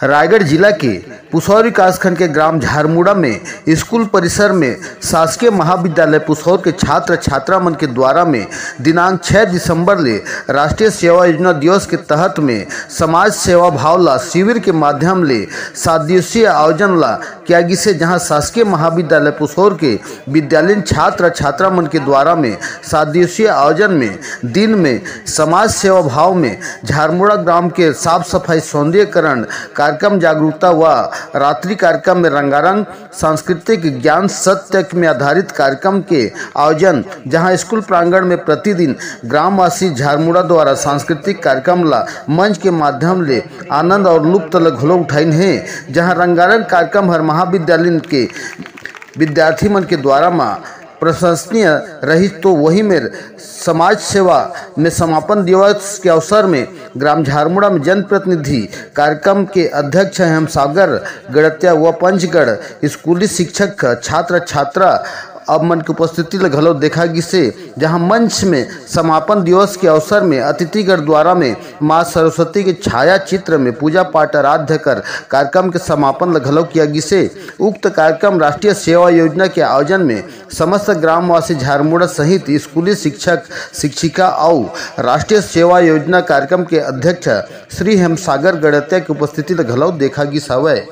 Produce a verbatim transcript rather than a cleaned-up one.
रायगढ़ जिला के पुसौर विकासखंड के ग्राम झारमुड़ा में स्कूल परिसर में शासकीय महाविद्यालय पुसौर के छात्र छात्रा मन के द्वारा में दिनांक छह दिसंबर ले राष्ट्रीय सेवा योजना दिवस के तहत में समाज सेवा भाव ला शिविर के माध्यम ले सात दिवसीय आयोजन ला किया गिसे, जहां शासकीय महाविद्यालय पुसौर के विद्यालयीन छात्र छात्रा मन के द्वारा में सात दिवसीय आयोजन में दिन में समाज सेवा भाव में झारमुड़ा ग्राम के साफ सफाई, सौंदर्यकरण कार्यक्रम, जागरूकता व रात्रि कार्यक्रम में रंगारंग सांस्कृतिक ज्ञान सत्य में आधारित कार्यक्रम के आयोजन, जहां स्कूल प्रांगण में प्रतिदिन ग्रामवासी झारमुड़ा द्वारा सांस्कृतिक कार्यक्रम ला मंच के माध्यम ले आनंद और लुप्त ल घलो उठाइन हे, जहां रंगारंग कार्यक्रम हर महाविद्यालय के विद्यार्थी मन के द्वारा म प्रशंसनीय रहिस। तो वही मेर समाज सेवा में समापन दिवस के अवसर में ग्राम झारमुड़ा में जनप्रतिनिधि कार्यक्रम के अध्यक्ष हेम सागर गड़तिया व पंचगढ़ स्कूली शिक्षक, छात्र छात्रा अब मन के उपस्थिति ल घलो देखा गिसे, जहां मंच में समापन दिवस के अवसर में अतिथिगढ़ द्वारा में मां सरस्वती के छाया चित्र में पूजा पाठ आराध्य कर कार्यक्रम के समापन ल घलो किया गिसे। उक्त कार्यक्रम राष्ट्रीय सेवा योजना के आयोजन में समस्त ग्रामवासी झारमुड़ा सहित स्कूली शिक्षक शिक्षिका अउ राष्ट्रीय सेवा योजना कार्यक्रम के अध्यक्ष श्री हेमसागर गड़तिया के उपस्थिति ल घलो देखा गिस हवय।